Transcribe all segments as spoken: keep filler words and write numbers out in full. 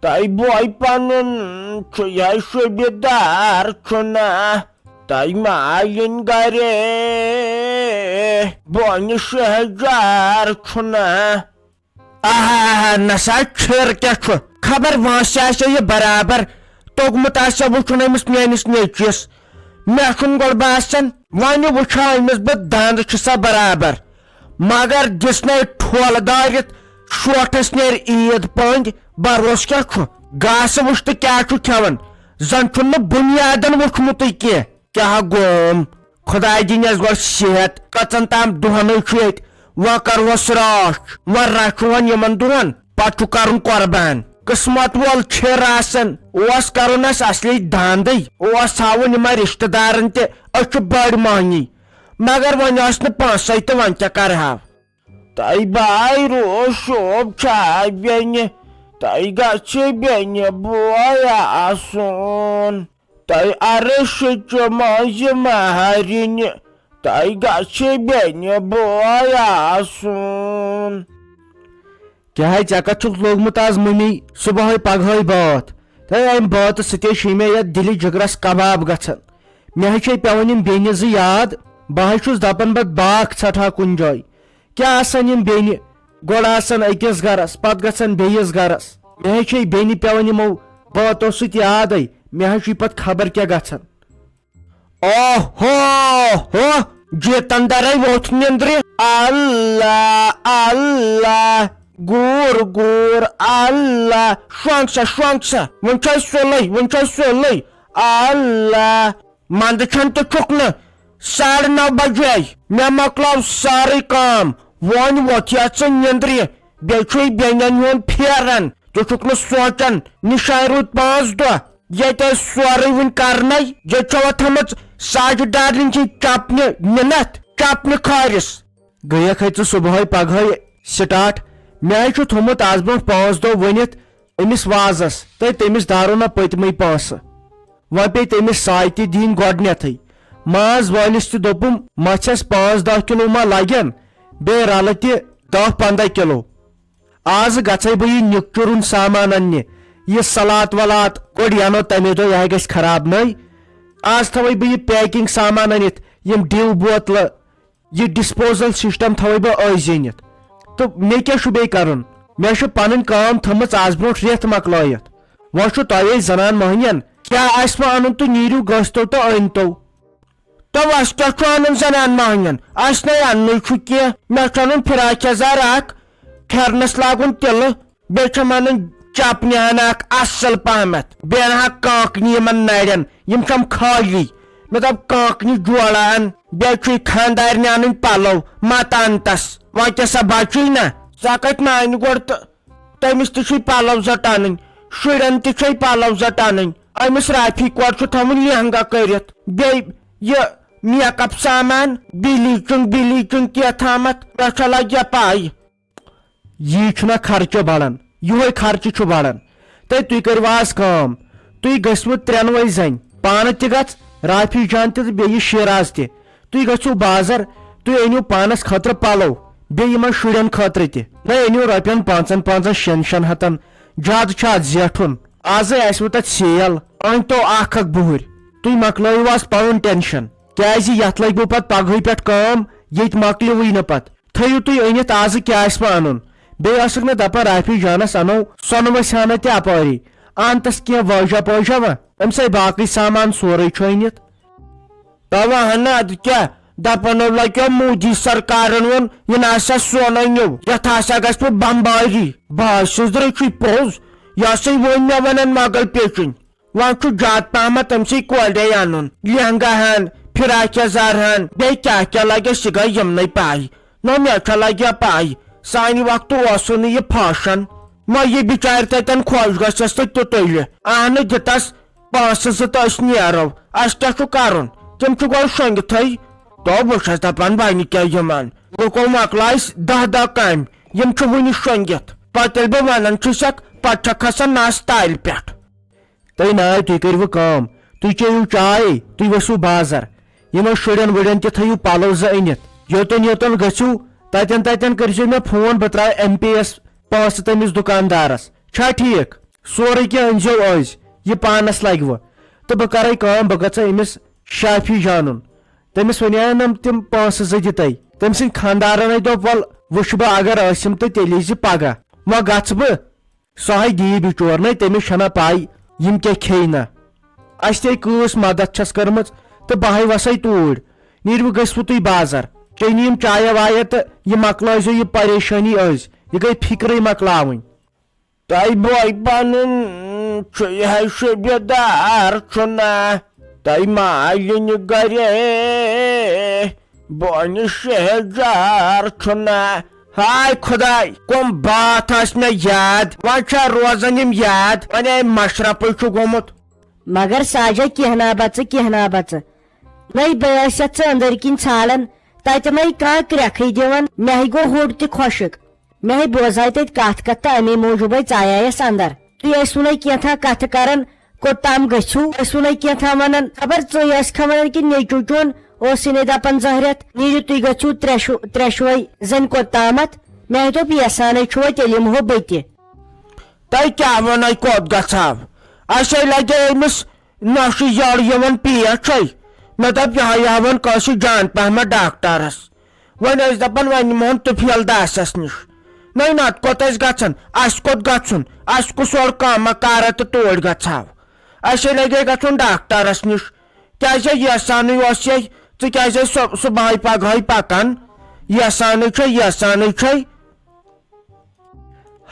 تۄہہِ بوے پنُن چھُ یا شوبیدار چھُنا؟ تۄہہِ مالِن گرے بونہِ شہجار چھُنا؟ آہا، نسا چھِر کیٛاہ چھُ؟ خبر وٲنٛسہِ آسہِ یہِ برابر توٚگمُت آسہِ وُچھُن أمِس میٲنِس نیٚچوِس۔ مےٚ چھُنہٕ گۄڈٕ باسان، وۄنۍ وٕچھا أمِس بہٕ دنٛد چھُسا برابر۔ مگر دِژنَے ٹھۄل دٲرِتھ، شوٹھس نیرِ عیٖد پٔنٛدۍ، بروسہٕ کیٛاہ چھُ؟ گاسہٕ وُچھ تہٕ کیٛاہ چھُ کھٮ۪وان؟ زن چھُنہٕ بُنیادن وُچھمُتٕے کینٛہہ۔ کیٛاہ گوم؟ خۄداے دِنٮ۪س گۄڈٕ صحت، کٔژن تام دۄہنٕے چھُ ییٚتہِ، وۄنۍ کرہوس راچھ، وۄنۍ رچھُ وۄنۍ یِمن دۄہن، پتہٕ چھُ کرُن قۄربان۔ قٕسمت وول چھِر آسان، اوس کرُن اَسہِ اصلی داندٕے، اوس تھاوُن یِمن رشتہٕ دارن تہِ، أسۍ چھِ بٔڑۍ مٔہنی، مگر وۄنۍ ٲسۍ نہٕ پونٛسے تہٕ وۄنۍ کیٛاہ کرہاو؟ تۄہہِ بایہِ روز شوب چھا بیٚنہِ؟ تۄہہِ گژھِ بیٚنہِ بوے آسُن۔ تۄہہِ عرشہِ چہِ منٛزِ مہرِنہِ، تۄہہِ گژھِ بیٚنہِ بوے آسُن۔ کیٛاہ ہے، ژےٚ کتھ چھُکھ لوگمُت از مٔمی صبحٲے پگہٲے بٲتھ؟ تہٕ امہِ بٲتہٕ سۭتے چھُے مےٚ یتھ دِلہِ جگرس کباب گژھان۔ مےٚ ہے چھے پٮ۪وان یِم بیٚنہِ زٕ یاد۔ بہٕ ہے چھُس دپان بہٕ باکھ ژھٹہٕ ہا کُنہِ جایہِ۔ کیٛاہ آسن یِم بیٚنہِ؟ گۄڈٕ آسن أکِس گرس، پتہٕ گژھن بیٚیِس گرس۔ مےٚ ہے چھے بیٚنہِ پٮ۪وان یِمو بٲتو سۭتۍ یادے۔ مےٚ ہے چھُے پتہٕ خبر کیٛاہ گژھان۔ اوہو ہو، جیتن درے ووتھ نیندرِ۔ اللہ، اللہ، گور، گور، اللہ۔ شۄنگ سا، شۄنگ سا، وۄنۍ چھے سُلے، وۄنۍ چھے سُلے۔ اللہ۔ مندٕ چھن تہٕ چھُکھ نہٕ۔ ساڑٕ نو بجے۔ مےٚ مۄکلاو سٲرٕے کٲم۔ وۄنۍ وۄتھ یا ژٕ نیندرِ۔ بیٚیہِ چھُے بیٚنٮ۪ن ہُنٛد پھیران۔ ژٕ چھُکھ نہٕ سونٛچان۔ نِشانہِ روٗدۍ پانٛژھ دۄہ۔ ییٚتہِ ٲسۍ سورُے وُنہِ کرنَے۔ ییٚتہِ چھَوا تھٲمٕژ ساجہِ ڈارلِنگ ہِنٛدۍ چپنہِ مِنتھ؟ چپنہِ کھٲرِس۔ گٔیَکھ ہے ژٕ صُبحٲے پگہٲے سٹارٹ۔ مےٚ ہے چھُ تھوٚمُت از برونٛٹھ پانٛژھ دۄہ ؤنِتھ أمِس وازس تہٕ تٔمِس دارو نہ پٔتمٕے پونٛسہٕ۔ وۄنۍ پیٚیہِ تٔمِس ساے تہِ دِنۍ گۄڈٕنیتھٕے۔ ماز وٲلِس تہِ دوٚپُم، مژھٮ۪س پانٛژھ دَہ کِلوٗ ما لگن، بیٚیہِ رلہٕ تہِ دَہ پنٛداہ کِلوٗ۔ آز گژھے بہٕ یہِ نیُک چُرُن سامان اننہِ، یہِ سلات ولات کوٚڑ ینو تمے دۄہ، یہِ ہے گژھِ خراب نٔے۔ آز تھاوے بہٕ یہِ پیکنگ سامان أنِتھ، یِم ڈِو بوتلہٕ، یہِ ڈسپوزل سسٹم تھاوے بہٕ أزۍ أنِتھ۔ تہٕ مےٚ کیٛاہ چھُ بیٚیہِ کرُن؟ مےٚ چھُ پنٕنۍ کٲم تھٲمٕژ آز برونٛٹھ رٮ۪تھ مۄکلٲیِتھ۔ وۄنۍ چھُ تۄہے زنان مۄہنین، کیٛاہ آسہِ وۄنۍ انُن تہٕ نیٖرِو گٔژھتو تہٕ أنۍتو۔ تہٕ وس کیٛاہ چھُ انُن زنان مۄہنین؟ اسہِ نے اننُے چھُ کینٛہہ۔ مےٚ چھُ انُن فراک یزار اکھ، پھیرنس لاگُن تِلہٕ، بیٚیہِ چھَم انٕنۍ چپنہِ ہن اکھ اصل پہمتھ، بیٚیہِ انہٕ ہا کانکنہِ یِمن نرٮ۪ن، یِم چھَم خٲلی۔ مےٚ دوٚپ کانکنہِ جوڑا ان، بیٚیہِ چھُے خانٛدارنہِ انٕنۍ پلو، متہٕ انتس۔ وۄنۍ کیٛاہ سا بچُے نہ؟ ژٕ ہا کتہِ مانہِ گۄڈٕ تہٕ تٔمِس تہِ چھُے پلو زٹ انٕنۍ، شُرٮ۪ن تہِ چھے پلو زٹ انٕنۍ۔ أمِس رافی کورِ چھُ تھاوُن لہنگا کٔرِتھ، بیٚیہِ یہِ میک اپ سامان، بلیٖچنگ بلیٖچنگ کینٛہہ تھامتھ، مےٚ چھا لگہِ پاے۔ یی چھُنہ خرچہٕ بڑان، یِہوے خرچہٕ چھُ بڑان۔ تہٕ تُہۍ کٔرِو آز کٲم، تُہۍ گٔژھِو ترٛٮ۪نوَے زَنہِ، پانہٕ تہِ گژھ، رافی جان تہِ تہٕ بیٚیہِ شیراز تہِ۔ تُہۍ گٔژھِو بازر، تُہۍ أنِو پانس خٲطرٕ پلو، بیٚیہِ یِمن شُرٮ۪ن خٲطرٕ تہِ۔ تُہۍ أنِو رۄپین پانٛژن پانٛژن شٮ۪ن شٮ۪ن ہتن، زیادٕ چھُ اتھ زیٹھُن۔ آزے آسِوٕ تتھ سیل، أنۍ تو اکھ اکھ بُہٕرۍ۔ تُہۍ مۄکلٲیِو آز پنُن ٹینشن، کیازِ یتھ لگِوٕ پتہٕ پگہٕے پٮ۪ٹھ کٲم، ییٚتہِ مۄکلِوٕے نہٕ پتہٕ۔ تھٲیِو تُہۍ أنِتھ آزٕ کیٛاہ آسہِ وۄنۍ اَنُن۔ بیٚیہِ ٲسٕکھ نہٕ دَپان رافی جانَس اَنو سۄنہٕ وَسہِ ہنا تہِ اَپٲری۔ اَنتَس کینٛہہ وٲجا پٲجا وۄنۍ؟ أمِس ہے باقٕے سامان سورُے چھُ أنِتھ۔ تَوَ ہنا اَدٕ کیٛاہ؟ دَپان اوس لَگیو مودی سرکارَن ووٚن، یہِ نہ آسہِ ہا سۄنَے نیوٗ، یَتھ آسہِ ہا گژھِ پَتہٕ بمبٲری۔ بہٕ حظ چھُس درٛے چھُے پوٚز، یہِ ہسا ووٚن مےٚ وَنان مۄغل پیچِنۍ۔ وۄنۍ چھُ زیادٕ پہمتھ أمۍ سٕے کورے اَنُن، لہنگا ہن، فراک یزار ہن، بیٚیہِ کیٛاہ کیٛاہ لگٮ۪س، یہِ گٔے یِمنٕے پاے۔ نہ مےٚ چھا لگیا پاے، سانہِ وقتہٕ اوسُے نہٕ یہِ فیشن۔ نہ یہِ بِچارِ تتٮ۪ن خۄش گژھٮ۪س تہٕ تہِ تُلہِ۔ اہنہٕ دِتس پونٛسہٕ زٕ تہٕ أسۍ نیرو۔ اسہِ کیٛاہ چھُ کرُن؟ تِم چھِ گۄڈٕ شۄنٛگِتھٕے۔ تو بہٕ چھَس دپان وۄنۍ کیٛاہ یِمن؟ لُکو مۄکلایہِ دَہ دَہ کامہِ، یِم چھِ وُنہِ شۄنٛگِتھ۔ پتہٕ ییٚلہِ بہٕ ونان چھُسکھ، پتہٕ چھکھ کھسان نس تالہِ پٮ۪ٹھ۔ تہٕ ناے، تُہۍ کٔرِو کٲم، تُہۍ چیٚیِو چاے، تُہۍ ؤسِو بازر، یِمن شُرٮ۪ن وُرٮ۪ن تہِ تھٲیِو پلو زٕ أنِتھ۔ یوٚتن یوٚتن گٔژھِو، تتٮ۪ن تتٮ۪ن کٔرۍزیٚو مےٚ فون، بہٕ ترٛاوٕ ایم پے یس پونٛسہٕ تٔمِس دُکاندارس۔ چھا ٹھیٖک؟ سورُے کینٛہہ أنۍزیو أزۍ، یہِ پانس لگوٕ۔ تہٕ بہٕ کرے کٲم، بہٕ گژھے أمِس شافی جانُن۔ تٔمِس وَنیٛاینَم تِم پونٛسہٕ زٕ دِتَے۔ تٔمۍ سٕنٛدۍ خانٛدارَنے دوٚپ، "وَلہٕ وٕچھٕ بہٕ، اگر ٲسِم تہٕ تیٚلہِ یی زِ پگاہ۔ وۄنۍ گژھٕ بہٕ۔ سۄ ہاے دِیہِ بِچور نے، تٔمِس چھَنا پَے یِم کیٛاہ کھیٚیہِ نہ۔ اَسہِ تہِ کۭژ مدد چھَس کٔرمٕژ تہٕ بہٕ ہاے وَسَے توٗرۍ۔ نیٖرِو گٔژھِوٕ تُہۍ بازر۔ چیٚنۍ یِم چایہ وایہ تہٕ یہِ مۄکلٲیزیو یہِ پریشٲنی أزۍ۔ یہِ گٔے فِکرٕے مۄکلاوٕنۍ۔" تۄہہِ بوے پنُن چھُ یہِ ہے شیٚبہِ دار چھُنا؟ تۄہہِ مالِنہِ گرے بونہِ شہجار چھُنا؟ ہاے خداے، کۄم باتھ آسہِ مےٚ یاد، وۄنۍ چھا روزان یِم یاد؟ وۄنۍ ہے مشرفٕے چھُ گوٚمُت۔ مگر ساجا کینٛہہ نا بژٕ، کینٛہہ نا بژٕ۔ نٔے بٲسۍ یتھ ژٕ أنٛدٕرۍ کِنۍ ژھانڈان، تتہِ نٔے کانٛہہ کرٛٮ۪کھٕے دِوان، مےٚ ہے گوٚو ہوٚٹ تہِ خۄشک۔ مےٚ ہے بوزاے تتہِ کتھ کتھ تہٕ امے موٗجوٗبے ژایایس اندر۔ تُہۍ ٲسوٕ نَے کینٛژھا کتھٕ کران، کوٚت تام گٔژھِو؟ ٲسوٕ نَے کینٛژھا ونان؟ خبر ژٕے ٲسکھا ونان کِنہٕ نیٚچو چون اوسُے نے دپان زہرٮ۪تھ، نیٖرِو تُہۍ گٔژھِو ترٛےٚ شو-، ترٛےٚ شوے زن کوٚت تامتھ؟ مےٚ ہے دوٚپ یژھانٕے چھُوا تیٚلہِ یِمہو بہٕ تہِ۔ تۄہہِ کیٛاہ وَنَے کوٚت گژھو؟ اَسے لَگے أمِس نۄشہِ یٔڑ یِوان پیچھے۔ مےٚ دوٚپ یہِ ہا یاوَن کٲنٛسہِ جان پہمتھ ڈاکٹرس۔ وۄنۍ ٲسۍ دَپان وۄنۍ نِمہون طفیل داسَس نِش۔ نَے نَتہٕ کوٚت ٲسۍ گژھان؟ اَسہِ کوٚت گژھُن؟ اَسہِ کُس اورٕ کٲمہ کارا تہٕ توڑۍ گژھو؟ اَسے لَگے گژھُن ڈاکٹرس نِش۔ کیٛازِ یَسانٕے اوس یے، ژٕ کیٛازِ ٲسۍ صُ-، صُبحٲے پگہٲے پکان؟ یَسانٕے چھے، یَسانٕے چھے۔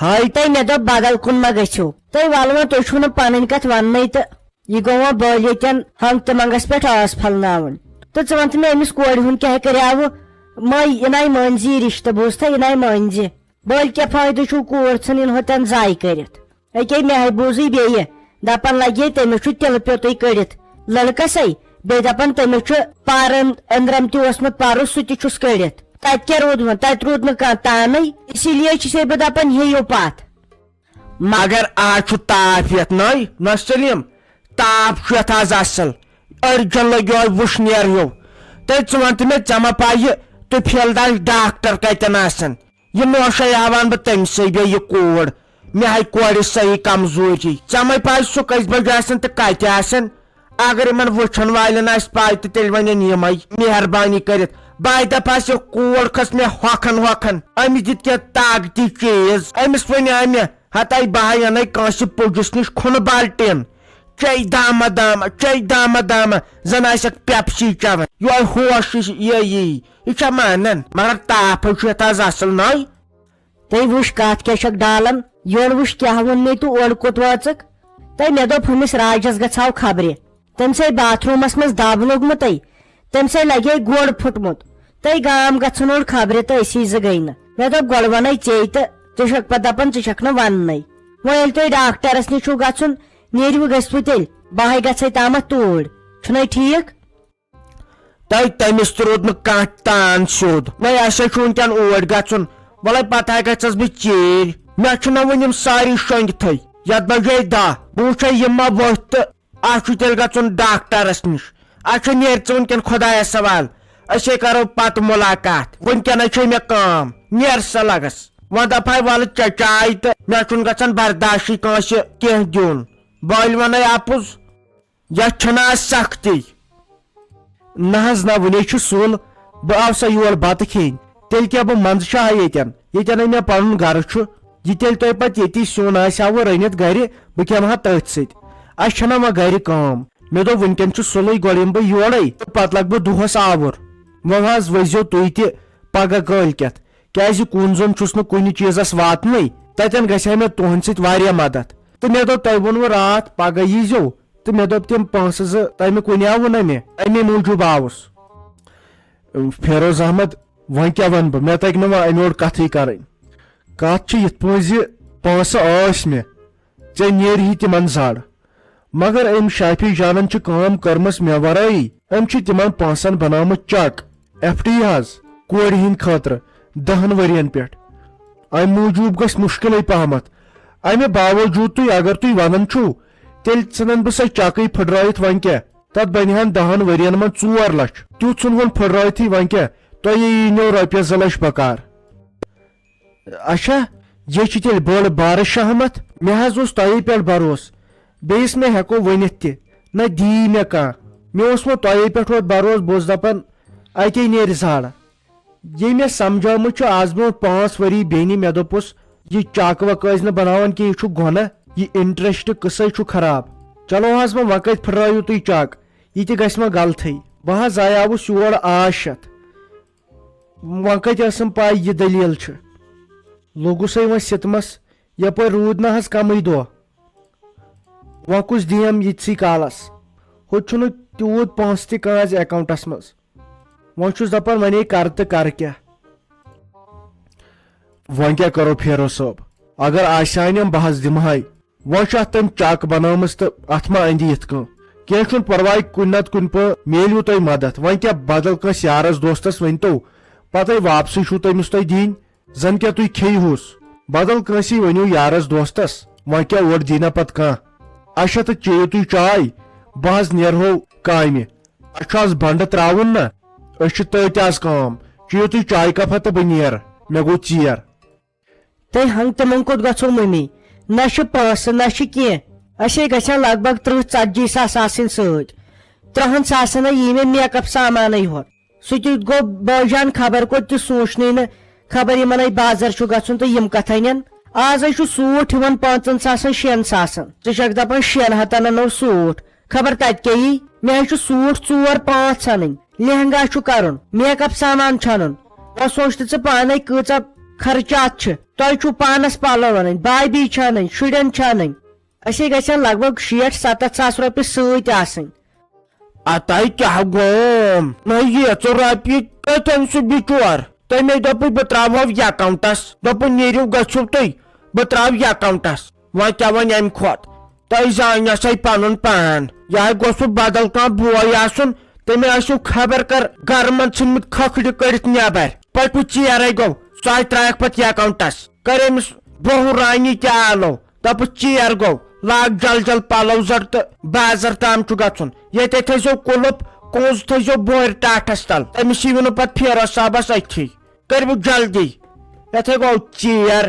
ہاے تۄہہِ، مےٚ دوٚپ بدل کُن ما گٔژھِو؟ تۄہہِ ولہٕ وۄنۍ، تُہۍ چھِو نہٕ پنٕنۍ کتھ وننٕے تہٕ یہِ گوٚو وۄنۍ بٲلۍ ییٚتٮ۪ن ہنٛگ تہٕ منٛگس پٮ۪ٹھ ٲس پھۄلناوٕنۍ۔ تہٕ ژٕ وَن تہٕ مےٚ، أمِس کورِ ہُنٛد کیٛاہ کریاوٕ؟ مٔے، یہِ نَے مٲنۍ زِ یہِ رشتہٕ، بوٗزتھا، یہِ نَے مٲنۍ زِ۔ بٔلۍ کیٛاہ فٲیدٕ چھُو کوٗر ژھٕنٕنۍ ہُتٮ۪ن ضایہِ کٔرِتھ؟ أکے مےٚ ہے بوٗزٕے بیٚیہِ، دپان لگے تٔمِس چھُ تِلہٕ پیوٚتُے کٔڑِتھ لڑکسے، بیٚیہِ دپان تٔمِس چھُ پارٕ أنٛد-، أنٛدرم تہِ اوسمُت پرُس، سُہ تہِ چھُس کٔڑِتھ۔ تتہِ کیٛاہ روٗد وۄنۍ؟ تتہِ روٗد نہٕ کانٛہہ تانٕے، اسی لیے چھسے بہٕ دپان ہیٚیِو پتھ۔ مگر آز چھُ تاپھ یتھ نٔے، نہ سلیٖم؟ تاپھ چھُ یتھ آز اصل۔ أرجن لٔگیو وٕشنیر ہیوٗ۔ تہٕ ژٕ وَن تہٕ مےٚ، ژےٚ ما پَے یہِ طفیل داش ڈاکٹر کَتٮ۪ن آسن؟ یہِ نوشے ہاوان بہٕ تٔمۍ سٕے بیٚیہِ یہِ کوٗر۔ مےٚ ہاے کورِ صحیح کمزوٗری۔ ژےٚ ما پَے سُہ کٔژِ بجہِ آسن تہٕ کَتہِ آسن؟ اگر یِمن وٕچھن والٮ۪ن آسہِ پَے تہٕ تیٚلہِ وَنن یِمے مہربٲنی کٔرِتھ۔ بہٕ ہاے دَپہٕ ہس، یہِ کوٗر کھٔژ مےٚ ہۄکھن ہۄکھن۔ أمِس دِتۍ کینٛہہ طاقتی چیٖز۔ أمِس وَنیٛاے مےٚ، ہتاے بہٕ ہاے اَنے کٲنٛسہِ پُجِس نِش کھُنہٕ بالٹیٖن۔ چے دامہ دامہ، چے دامہ دامہ، زن آسکھ پیپسی چٮ۪وان۔ یۄہے ہوش یہِ یی، یہِ چھا مانان؟ مگر تاپھے چھُ یتھ آز اصل ناے۔ تُہۍ وٕچھ کتھ کیٛاہ چھکھ ڈالان، یورٕ وٕچھ کیٛاہ ووٚن مےٚ تہٕ اورٕ کوٚت وٲژٕکھ؟ تہٕ مےٚ دوٚپ ہُمِس راجس گژھاو خبرِ، تٔمۍ سٕے باتھ روٗمس منٛز دب لوٚگمُتٕے، تٔمۍ سٕے لگے گۄڈ پھُٹمُت، تہٕ گام گژھن اورٕ خبرِ تہٕ أسی زٕ گٔے نہٕ۔ مےٚ دوٚپ گۄڈٕ ونے ژے تہٕ ژٕ چھکھ پتہٕ دپان ژٕ چھکھ نہٕ وننٕے۔ وۄنۍ ییٚلہِ تُہۍ ڈاکٹرس نِش چھِو گژھُن، نیٖرِو گٔژھِوٕ تیٚلہِ، بہٕ ہاے گژھے تامتھ توٗرۍ، چھُنَے ٹھیٖک؟ تۄہہِ تٔمِس تہِ روٗد نہٕ کانٛہہ تان سیوٚد۔ وۄنۍ اَسہِ چھُ وٕنکٮ۪ن اوٗرۍ گژھُن۔ وَلَے پَتہٕ ہا گژھس بہٕ ژیٖرۍ۔ مےٚ چھُنہ وٕنہِ یِم ساری شۄنٛگتھٕے۔ یَتھ بَجے دَہ۔ بہٕ وٕچھے یِم ما ؤتھۍ تہٕ اَسہِ چھُ تیٚلہِ گژھُن ڈاکٹرَس نِش۔ اَسہِ چھُ نیرِ ژٕ وٕنکٮ۪ن خۄدایَس حوالہٕ۔ أسے کَرو پَتہٕ مُلاقات۔ وٕنکٮ۪نَے چھے مےٚ کٲم۔ نیر سا لَگَس۔ وۄنۍ دَپہٕ ہاے وَلہٕ چےٚ چاے تہٕ مےٚ چھُنہٕ گژھان برداشٕے کٲنٛسہِ کینٛہہ دیُن۔ بہٕ وَنَے اَپُز۔ یتھ چھنہٕ آز سختی۔ نہ حظ نہ، وُنے چھُ سُل۔ بہٕ آو سا یور بتہٕ کھیٚنۍ۔ تیٚلہِ کیٛاہ بہٕ منٛزٕ چھا ییٚتٮ۪ن؟ ییٚتٮ۪ن ہے مےٚ پنُن گرٕ چھُ۔ یہِ تیٚلہِ تۄہہِ پتہٕ ییٚتی سیُن آسہِ ہاوٕ رٔنِتھ گرِ، بہٕ کھٮ۪مہٕ ہا تٔتھۍ سۭتۍ۔ اسہِ چھنہ وۄنۍ گرِ کٲم۔ مےٚ دوٚپ وُنکٮ۪ن چھُ سُلُے، گۄڈٕ یِمہٕ بہٕ یورے تہٕ پتہٕ لگہٕ بہٕ دۄہس آوُر۔ وۄنۍ حظ ؤسۍزیو تُہۍ تہِ پگاہ کٲلۍ کٮ۪تھ۔ کیازِ کُن زوٚن چھُس نہٕ کُنہِ چیٖزس واتنٕے، تتٮ۪ن گژھِ ہا مےٚ تُہنٛدِ سۭتۍ واریاہ مدد۔ تہٕ مےٚ دوٚپ تۄہہِ ووٚنوٕ راتھ پگاہ ییٖزیو، تہٕ مےٚ دوٚپ تِم پونٛسہٕ زٕ تۄہہِ مےٚ کُنیاوٕ نہ مےٚ، امی موٗجوٗب آوُس۔ فیروز احمد، وۄنۍ کیٛاہ ونہٕ بہٕ، مےٚ تگہِ نہٕ وۄنۍ امہِ یورٕ کتھٕے کرٕنۍ۔ کتھ چھِ یِتھ پٲٹھۍ زِ پونٛسہٕ ٲسۍ مےٚ، ژےٚ نیرِہی تِمن زر۔ مگر أمۍ شافی جانن چھِ کٲم کٔرمٕژ مےٚ ورٲیی۔ أمۍ چھِ تِمن پونٛسن بنٲومٕژ چیک، ایف ڈی حظ، کورِ ہٕنٛدِ خٲطرٕ دہن ؤرین پٮ۪ٹھ۔ امہِ موٗجوٗب گژھِ مُشکلٕے پہمتھ۔ امہِ باوجوٗد تُہۍ، اگر تُہۍ ونان چھِو، تیٚلہِ ژھٕنن بہٕ سۄ چیکٕے پھٕٹرٲوِتھ وۄنۍ کیٛاہ؟ تتھ بنہِ ہن دہن ؤرین منٛز ژور لچھ۔ تیُتھ ژھُنہون پھٕٹرٲوتھٕے وۄنۍ کیٛاہ؟ تۄہہِ یی نو رۄپیس زٕ لچھ بکار۔ اچھا، یہِ چھِ تیٚلہِ بٔڑ بارٕ شہمت۔ مےٚ حظ اوس تۄہے پٮ۪ٹھ بھروسہٕ، بیٚیِس مےٚ ہٮ۪کو ؤنِتھ تہِ نہ، دی مےٚ کانٛہہ۔ مےٚ اوس وۄنۍ تۄہے پٮ۪ٹھ وۄنۍ بھروسہٕ، بہٕ اوسُس دَپان اَتے نیرِ زاڑٕ۔ ییٚلہِ مےٚ سمجھومُت چھُ آز برونٛٹھ پانٛژھ ؤری بیٚنہِ، مےٚ دوٚپُس، "یہِ چک وک ٲسۍ نہٕ بناوان کینٛہہ، یہِ چھُ گۄناہ، یہِ انٹرسٹ قٕصے چھُ خراب۔" چلو حظ وۄنۍ، وۄنۍ کتہِ پھٕٹرٲیِو تُہۍ چک؟ یہِ تہِ گژھِ وۄنۍ غلطٕے۔ بہٕ حظ زایاوُس یور آش ہٮ۪تھ۔ وۄنۍ کتہِ ٲسٕم پاے یہِ دٔلیٖل چھِ؟ لوٚگُسے وۄنۍ ستمس، یپٲرۍ روٗد نہ حظ کمٕے دۄہ۔ وۄنۍ کُس دِیم یِتسٕے کالس؟ ہُتہِ چھُنہٕ تیوٗت پونٛسہٕ تہِ کٲنٛسہِ اکاونٹس منٛز۔ وۄنۍ چھُس دپان، وۄنۍ ہے کرٕ تہٕ کرٕ کیٛاہ؟ وۄنۍ کیٛاہ کرو فیروز صٲب؟ اگر آسہِ ہا نِم، بہٕ حظ دِمہٕ ہاے۔ وۄنۍ چھُ اتھ تٔمۍ چک بنٲومٕژ تہٕ اتھ ما اندِ یِتھ کٔنۍ۔ کینٛہہ چھُنہٕ پرواے، کُنہِ نتہٕ کُنہِ پٲٹھۍ میلیو تۄہہِ مدد۔ وۄنۍ کیٛاہ بدل کٲنٛسہِ یارس دوستس ؤنۍتو، پتہٕ وابسٕے چھُو تٔمِس تۄہہِ دِنۍ۔ زن کیٛاہ تُہۍ کھیٚیِہوس؟ بدل کٲنٛسی ؤنِو یارس دوستس، وۄنۍ کیٛاہ اورٕ دی نہ پتہٕ کانٛہہ۔ اچھا تہٕ چیٚیِو تُہۍ چاے، بہٕ حظ نیرہو کامہِ۔ اَسہِ چھُ آز بنٛڈٕ ترٛاوُن نہ، أسۍ چھِ تٔتۍ آز کٲم۔ چیٚیِو تُہۍ چاے کپا تہٕ بہٕ نیرٕ، مےٚ گوٚو ژیر۔ تہٕ ہنگ تِمن کوٚت گژھو مٔمی؟ نہ چھِ پونٛسہٕ، نہ چھِ کینٛہہ۔ اَسے گژھن لگ بگ ترٕٛہ ژتجی ساس آسٕنۍ سۭتۍ۔ ترٛہن ساسن ہا یی مےٚ میک اپ سامانٕے ہوت۔ سُہ تہِ گوٚو بٲے جان خبر کوٚت تہِ سوٗنٛچنٕے نہٕ، خبر یِمن ہے بازر چھُ گژھُن تہٕ یِم کتھ انن۔ آز ہے چھُ سوٗٹ ہیوان پانٛژن ساسن، شٮ۪ن ساسن، ژٕ چھکھ دپان شٮ۪ن ہتن انو سوٗٹ، خبر تتہِ کیٛاہ یی؟ مےٚ ہے چھُ سوٗٹ ژور پانٛژھ انٕنۍ، لہنگا چھُ کرُن، میک اپ سامان چھُ انُن۔ وۄنۍ سوٗنٛچ تہٕ ژٕ پانے کۭژاہ خرچات چھِ۔ تۄہہِ چھُو پانس پلو انٕنۍ، بابی چھِ انٕنۍ، شُرٮ۪ن چھِ انٕنۍ۔ اَسے گژھن لگ بگ شیٹھ ستتھ ساس رۄپیہِ سۭتۍ آسٕنۍ۔ اتاے کیٛاہ گوم؟ نہ ییژٕ رۄپیہِ کتٮ۪ن سُہ بِچور؟ تٔمۍ دوٚپُے بہٕ ترٛاوہو یہِ اکاونٹس۔ دوٚپُن نیٖرِو گٔژھِو تُہۍ، بہٕ ترٛاوٕ یہِ اکاونٹس۔ وۄنۍ کیٛاہ وۄنۍ امہِ کھۄتہٕ؟ تۄہہِ زانہِ سا پنُن پان۔ یہِ ہا گوٚژھ بدل کانٛہہ بوے آسُن، تٔمۍ آسِو خبر کر گرٕ منٛز ژھٕنمٕتۍ کھکھرِ کٔڑِتھ نٮ۪بر۔ پتہٕ کُس ژیرے گوٚو، سُہ ہا ترٛایکھ پتہٕ یہِ اکاونٹس۔ کٔر أمِس بہو رانی تہِ آلو۔ دوٚپُس، "ژیر گوٚو، لاگ جل جل پلو زر تہٕ بازر تام چھُ گژھُن۔ ییٚتے تھٲیزیو کُلُپ، کونٛز تھٲیزیو بورِ ٹاٹھس تل۔ تٔمِس یِیِو نہٕ پتہٕ فیروز صٲبس أتھی۔ کٔرِو جلدی، یتھے گوٚو ژیر۔"